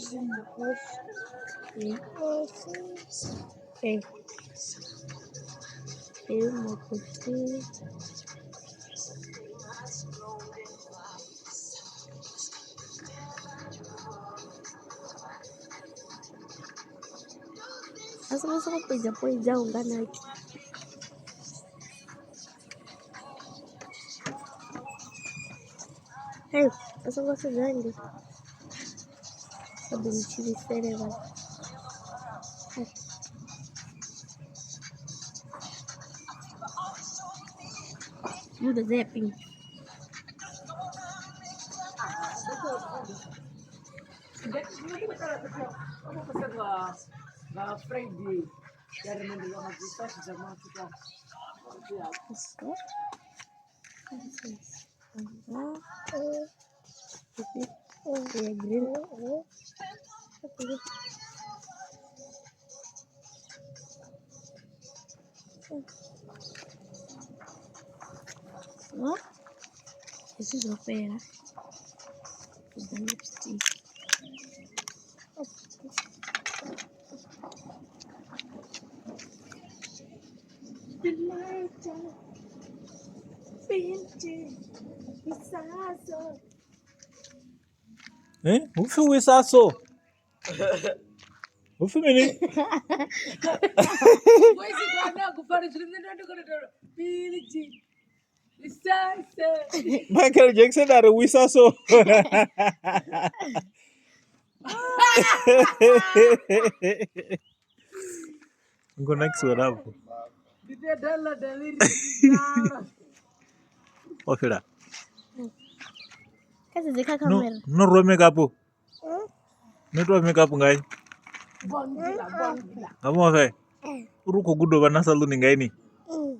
Ee, ee mukosi. A songo sokou poidza poidza u nga naki. Hey, a songo sedza hangei vha ḓo ntshilisele vha. Muda dze pink. Ya green. Hezwi zwo fhela hu ḓa lipstick. Eh, hupfi wisa so hupfi mini? Michael Jackson a ri wisa so. Ngo nakisiwa lapho. O fhela. Kha sedze kha No khamera. no rwa makeup. No itiwa makeup ngai? Nga muṅwe uri u khou guda u vha na saluni ngai ni? Oh.